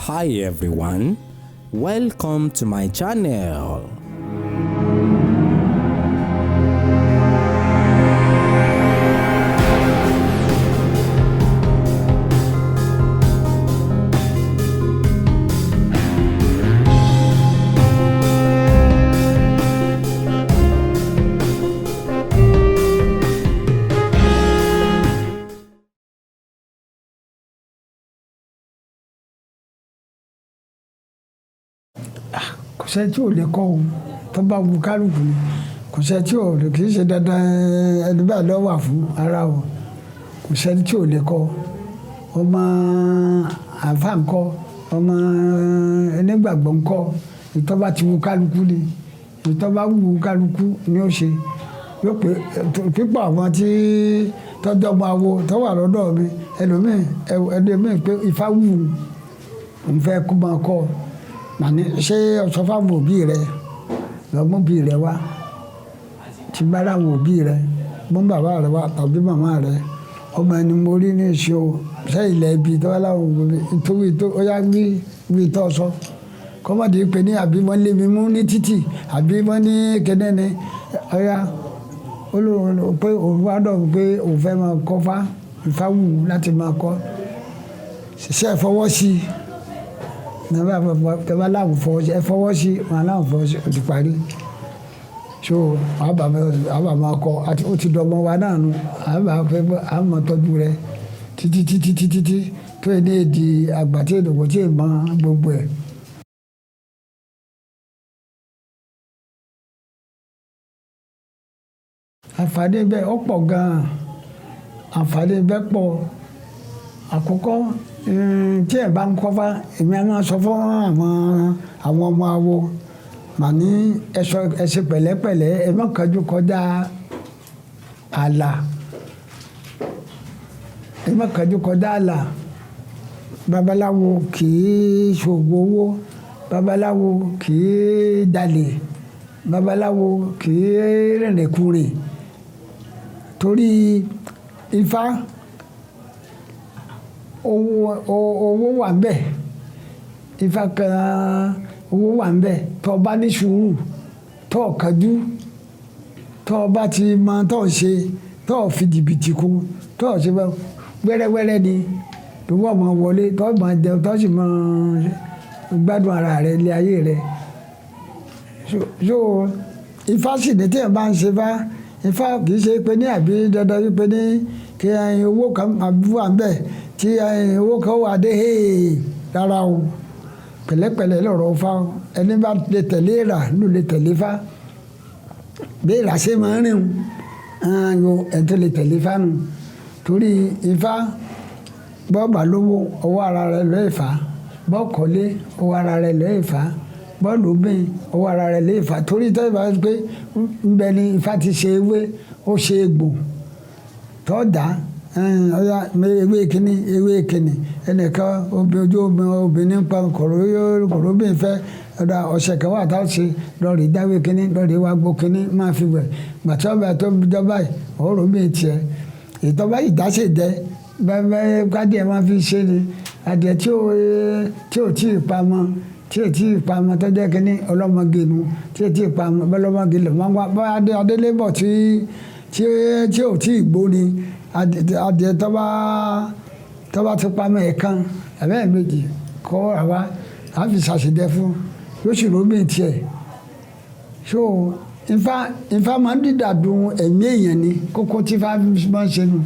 Hi everyone, welcome to my channel. Kò sẹ́ni tí ò lè kọ́ o, tó bá wu kálukú ni. Kò sẹ́ni tí ò lè, kì í ṣe dandan ẹni báyìí ló wà fún ara o. Kò sẹ́ni tí ò lè kọ́. Ọmọ àfá ńkọ́, ọmọ onígbàgbọ́ ńkọ́, èyí tó bá ti wu kálukú ni. Èyí tó bá wu kálukú ni ó ṣe. Yóò pé pípọ̀ àwọn tí tọ́jú ọmọ awo tó wà lọ́dọ̀ mi, ẹlòmíì, ẹlòmíì pé ifá wù ú, òun fẹ́ kó máa kọ́. Màá ní ṣé o sọ fún àwọn òbí rẹ? Lọ mú òbí rẹ wá. Tí bá rí àwọn òbí rẹ, mú bàbá rẹ wá tàbí màmá rẹ. Ọmọ ẹni mo rí ní ìṣe o. Ṣé ilẹ̀ ibi tó wà láwọn òbí mi, nítorí tó ó yá wí, wí tó sọ. Kọ́ má di pé ní àbí wọ́n lé mi mú ní títì, àbí wọ́n ní kíní ni. Ó yá, ó lóhùn pé òun wá dọ̀ pé òun fẹ́ máa kọ́ fá, ifá wù ú láti máa kọ́. Ṣé ẹ fọwọ́ sí i? Tẹ bá láwọn fọwọ́ sí, ẹ fọwọ́ sí, wọn láwọn fọwọ́ sí, ó ti parí. So, àbá máa kọ́, àti ó ti dọmọ wa náà nu. Àbá fẹ́, a máa tọ́jú rẹ̀ títí, títí, títí, tí tó ní èdè àgbà tí èdè kò tí ì mọ gbogbo ẹ̀. Àǹfààní bẹ́ẹ̀ ó pọ̀ gan-an. Àǹfààní bẹ́ẹ̀ pọ̀. Àkọ́kọ́, tí ẹ̀ bá ń kọ́ fá, èmi a máa sọ fún àwọn ọmọ awo. Màá ní ẹ sọ, ẹ ṣe pẹ̀lẹ́pẹ̀lẹ́, ẹ má kánjú kọjá ààlà. Ẹ má kánjú kọjá ààlà. Babaláwo kì í ṣògùn owó. Babaláwo kì í jalè. Babaláwo kì í rìnrìnkurìn. Torí ifá, owó, owó wà níbẹ̀. Ifá kan owó wà níbẹ̀. Tó bá ní sùúrù, tó kánjú, tó bá ti mọ tó ń ṣe, tó fi jìbìtì kún, tó ṣe bá wẹ́rẹ́wẹ́rẹ́ ni, tó wọ́n máa wọlé, tó máa jẹun, tó sì máa gbádùn ara rẹ ilé ayé rẹ. So ifá sì ní tí ẹ̀ bá ń ṣe fá, ifá kì í ṣe pé ní àbí dandan wípé ní kí owó kan wà níbẹ̀, tí owó kan wà dé héè rárá o. Pẹ̀lẹ́pẹ̀lẹ́ lọ̀rọ̀ ifá. Ẹni bá lè tẹ̀lé èèrà ló lè tẹ̀lé ifá. Bí èèrà ṣe máa ń rìn, yo ẹni tó lè tẹ̀lé ifá nu. Torí ifá, bó bá lówó, ọwọ́ ara rẹ ló lè fà. Bó kọ́lé, ọwọ́ ara rẹ ló lè fà. Bó lóbìn, ọwọ́ ara rẹ ló lè fà. Torí tí ẹ bá pé ń bẹ ni ifá ti ṣe ewé, ó ṣe egbò. Tó dà, ọ̀yá ewé kíní, ewé kíní. Ẹnìkan obì ojú obìnrin ń pa kòróbìn fẹ́. Ọ̀dà ọ̀sẹ̀ kan wà tá a ṣe lọ rí dáwé kíní, lọ rí wá gbo kíní, máa fi wẹ̀. Ìgbà tí ọba tó jọba yìí, ó rò bí tiẹ̀. Ètò bá ìdásè jẹ, bẹ́ẹ̀ kádìẹ máa fi ṣe ni. Adìẹ tí ò, tí ò tí ì pamọ́, tí ò tí ì pamọ́ tó jẹ́ kíní ọlọ́mọge nu, tí ò tí ì pamọ́, ọlọ́mọge lè máa wá. Bá adélébọ̀ tí, tí ò tí ì gbó ni. Adìẹ tó bá ti pamọ́ ẹ̀ẹ̀kan, àbí ẹ̀ẹ̀mejì kó rà wá, a fi ṣàṣìjẹ fún, yóò sì rò bí tiẹ̀. So ifá, ifá máa ń dídàdùn ẹ̀mí èèyàn ni. Kókó tí ifá máa ń ṣe nu.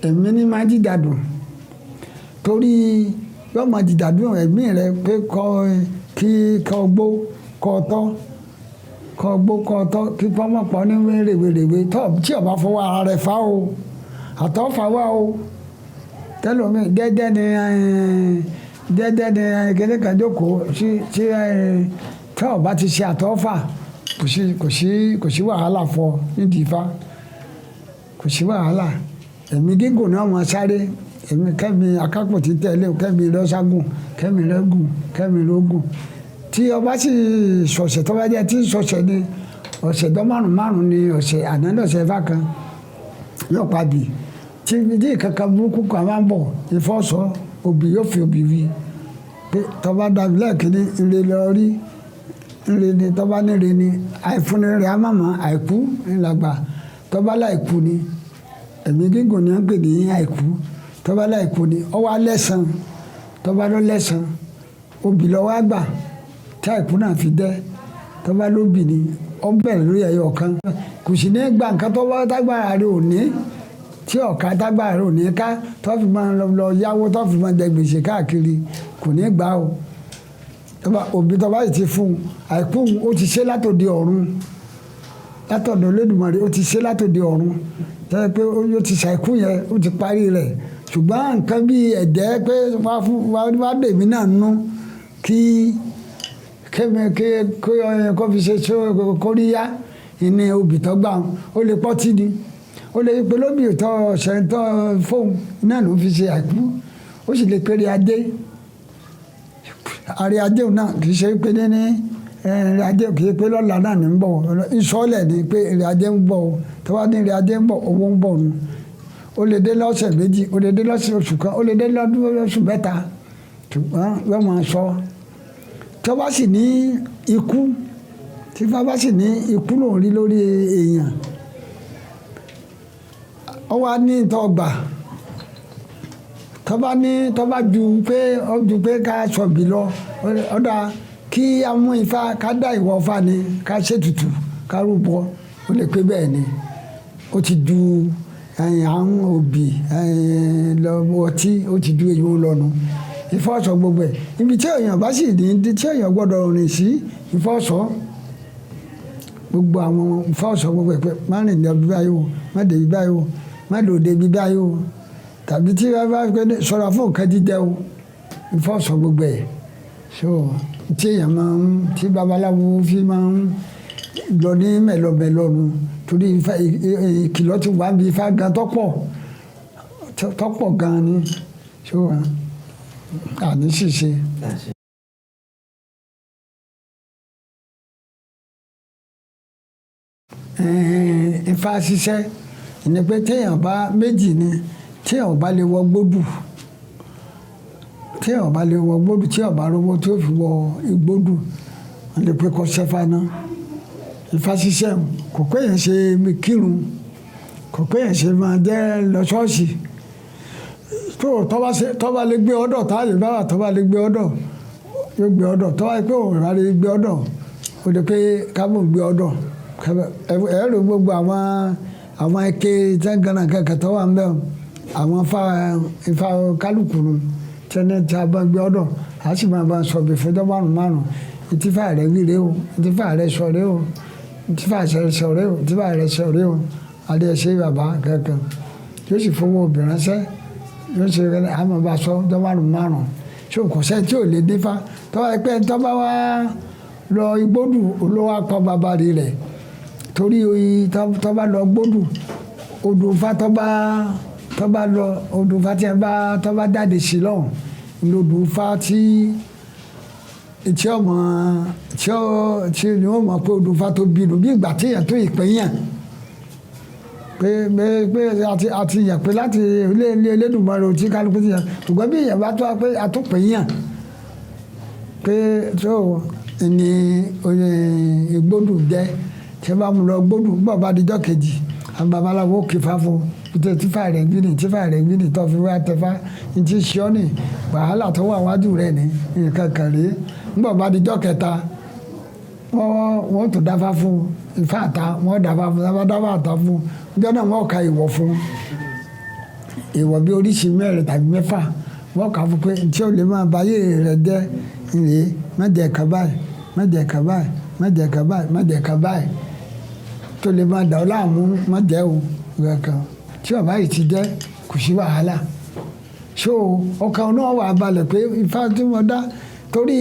Ẹ̀mí ni máa ń dídàdùn. Torí yóò máa dídàdùn ẹ̀mí rẹ pé kọ́, kí kọ́ gbó, kọ́ tọ́, kọ́ gbó, kọ́ tọ́, kí pọ́nmọ́pọ́ ní rèwerèwe. Tọ́ tí ó bá fọwọ́ ara rẹ fá o, àtọ́ fà wá o. Tẹ́lòmí dẹ́dẹ́ ni, dẹ́dẹ́ ni kíní kan jókòó sí, tí, tí ó bá ti ṣe àtọ́ fà, kò sí, kò sí, kò sí wàhálà fún ọ nídìí ifá. Kò sí wàhálà. Ẹ̀mí gígùn náà máa sáré. Ẹ̀mí kẹ́mi akápò tí tẹ̀lé, kẹ́mi rẹ ságùn, kẹ́mi rẹ gùn, kẹ́mi rẹ gùn. Tí ọba sì sọ̀sẹ̀ tó bá jẹ́ tí sọ̀sẹ̀ ni, ọ̀sẹ̀ tó márùn márùn ni ọ̀sẹ̀ àná lọ̀sẹ̀ ifá kan yóò pa bì. Tí ìdí kankan burúkú kan máa ń bọ̀, ìfọ́sọ̀ òbí yóò fi òbí wí. Pé tọ́ba dàbí lẹ́ẹ̀kínní ire lọ rí ire ni tọ́ba níre ni àìfúnni rẹ̀ á màmá àìkú ńlágbà tọ́ba láìkú ni ẹ̀mí gígùn ni wọ́n pè ní àìkú tọ́ba láìkú ni ọwọ́ alẹ́sàn tọ́ba ló lẹ́sàn obì lọ́wọ́ àgbà tí àìkú náà fi dẹ́ tọ́ba lóbì ni ó bẹ̀rẹ̀ lórí ẹyọ kan kò sì ní gba nǹkan tọ́ba tágbára rẹ̀ ò ní tí ọ̀ka tágbára rẹ̀ ò ní ká tó fi máa lọ yáwó tó fi máa jẹ gbèsè káàkiri kò ní gbà o. Òbí tọ́ba yìí ti fún un àìkú ó ti ṣe látòdì ọ̀run látọ̀dọ̀ Olódùmarè ó ti ṣe látòdì ọ̀run tẹ́lẹ̀ pé ó ti ṣàìkú yẹn ó ti parí rẹ̀ ṣùgbọ́n nǹkan bíi ẹ̀jẹ̀ pé wá fún wá dèmí náà nú kí kémi kí kó fi ṣe kóríyá ìní obì tó gbà ó lè pọ́tì ni ó lè pe lóbì tó ṣe tó fóun náà ló fi ṣe àìkú ó sì lè pèrè adé àrè adé náà kì í ṣe pé ní ìrìn adé kì í pé lọ́la náà ní ń bọ̀ ìsọ̀lẹ̀ ni pé ìrìn adé ń bọ̀ tó bá ní ìrìn adé ń bọ̀ owó ń bọ̀ nù ó lè dé lọ́sẹ̀ méjì ó lè dé lọ́sẹ̀ oṣù kan ó lè dé lọ́dún oṣù mẹ́ta ṣùgbọ́n yóò máa sọ tó bá sì ní ikú tí bá bá sì ní ikú lòún rí lórí èèyàn ó wá ní ìtọ́gbà tó bá ní tó bá ju pé ó ju pé ká sọ̀bì lọ ọ̀dà kí a mú ifá ká dá ìwọ ifá ni ká ṣètùtù ká rúbọ ó lè pé bẹ́ẹ̀ ni ó ti ju àwọn òbí ọtí ó ti ju èyí ó lọ́nu ìfọ́sọ̀ gbogbo ẹ̀ ibi tí èèyàn bá sì ní tí èèyàn gbọ́dọ̀ rìn sí ìfọ́sọ̀ gbogbo àwọn ìfọ́sọ̀ gbogbo ẹ̀ pé má rìn ní ọbí báyìí o má dé ibi báyìí o má lòdì ibi báyìí o tàbí tí wọ́n bá ṣọ́ra fún nǹkan jíjẹ o ìfọ́sọ̀ gbogbo ẹ̀ so tí èèyàn máa ń tí babaláwo fi máa ń lọ ní mẹ̀lọmẹ̀lọ nu torí ìkìlọ̀ ti wà bí ifá gan tọ́pọ̀ gan ni so àní ṣìṣe. Ifá ṣiṣẹ́ ni pé téèyàn bá méjì ni téèyàn bá lè wọ gbódù téèyàn bá lè wọ gbódù téèyàn bá rówó tí ó fi wọ igbódù wọ́n lè pé kó ṣẹ́fá náà. Ifá ṣiṣẹ́ kò pé èèyàn ṣe kírun kò pé èèyàn ṣe máa jẹ́ lọ ṣọ́ọ̀ṣì tó tọ́ba lè gbé ọ̀dọ̀ táyé bá wà tọ́ba lè gbé ọ̀dọ̀ yóò gbé ọ̀dọ̀ tọ́ba pé òun rà lè gbé ọ̀dọ̀ ó lè pé kábò gbé ọ̀dọ̀ ẹ̀rọ gbogbo àwọn eke tẹ́gànnà kẹ̀kẹ́ tó wà ń bẹ̀ àwọn ifá kálukú nu tẹ́ni tí a bá gbé ọ̀dọ̀ a sì máa bá sọ bí fẹjọ́ márùn márùn ìtìfà rẹ̀ wí rèé o ìtìfà rẹ̀ sọ rèé o ìtìfà rẹ̀ sọ rèé o ìtìfà rẹ̀ sọ rèé o adé ṣe bàbá kankan yóò sì fowó obìnrin sẹ́ yóò ṣe àmọ́ bá sọ ọjọ́ márùn márùn ṣé o kò sẹ́ tí ò lè dífá tọ́wọ́ ẹgbẹ́ tọ́ba wá lọ igbódù olówó akọ bàbá rẹ̀ torí tọ́ba lọ gbódù odò fa tọ́ba lọ odò fa tí a bá tọ́ba jáde sí lọ́hùn lodò fa tí ọmọ tí ni wọ́n mọ̀ pé odò fa tó bínú bí ìgbà tí èèyàn tó ìpín yàn pé pé àti yàn pé láti ilé Elédùmarè tí kálukú ti yàn ṣùgbọ́n bí èèyàn bá tó wá pé àtúnpín yàn pé tó ní igbódù jẹ́ tí wọ́n bá mú lọ gbódù bọ́ bá dijọ́ kejì àwọn babaláwo kì í fa fún un tífà rẹ̀ gbìnì tífà rẹ̀ gbìnì tó fi wá tẹfá ní ti ṣọ́ ni wàhálà tó wà wájú rẹ̀ ní nǹkan kan rèé ńgbọ̀ bá dijọ́ kẹta wọ́n tó dáfá fún ifá àta wọ́n dáfá fún dáfá dáfá àta fún ọjọ́ náà wọ́n ka ìwọ̀ fún ìwọ̀ bí oríṣi mẹ́rin tàbí mẹ́fà wọ́n kà fún pé tí ó lè máa báyé rẹ̀ jẹ́ ìrè má jẹ́ kan báyìí má jẹ́ kan báyìí má jẹ́ kan báyìí má jẹ́ kan báyìí tó lè máa dà ọ́ láàmú má jẹ́ o kankan tí bàbá yìí ti jẹ́ kò sí wàhálà so ọkàn náà wà balẹ̀ pé ifá tí mo dá torí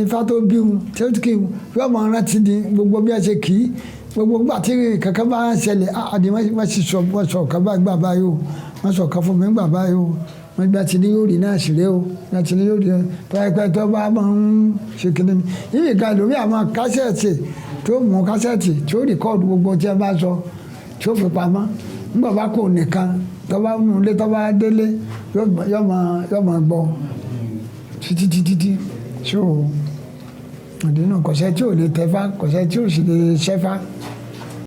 ifá tó bí wọn tí ó kì í yóò máa rántí ni gbogbo bí a ṣe kì í gbogbo gbà tí kankan bá ń ṣẹlẹ̀ àdì wọ́n sì sọ wọ́n sọ ọ̀kan bá gbà báyìí o wọ́n sọ ọ̀kan fún mi gbà báyìí o wọ́n gbà tí ní yóò rí náà sì rè o gbà tí ní yóò rí tó ẹgbẹ́ tó bá máa ń ṣe kìnnì yìí kan lórí àwọn kásẹ̀tì tó mú kásẹ̀tì tó rìkọ́ọ̀dù gbogbo tí ẹ bá sọ tí ó fi pamọ́ nígbà bá kò nìkan tó bá nù lé tó bá délé yóò máa gbọ́. títí títí tí. So ìdí náà, kọ̀ṣẹ́ tí ò lè tẹ̀fá, kọ̀ṣẹ́ tí ò sì lè ṣẹ́fá.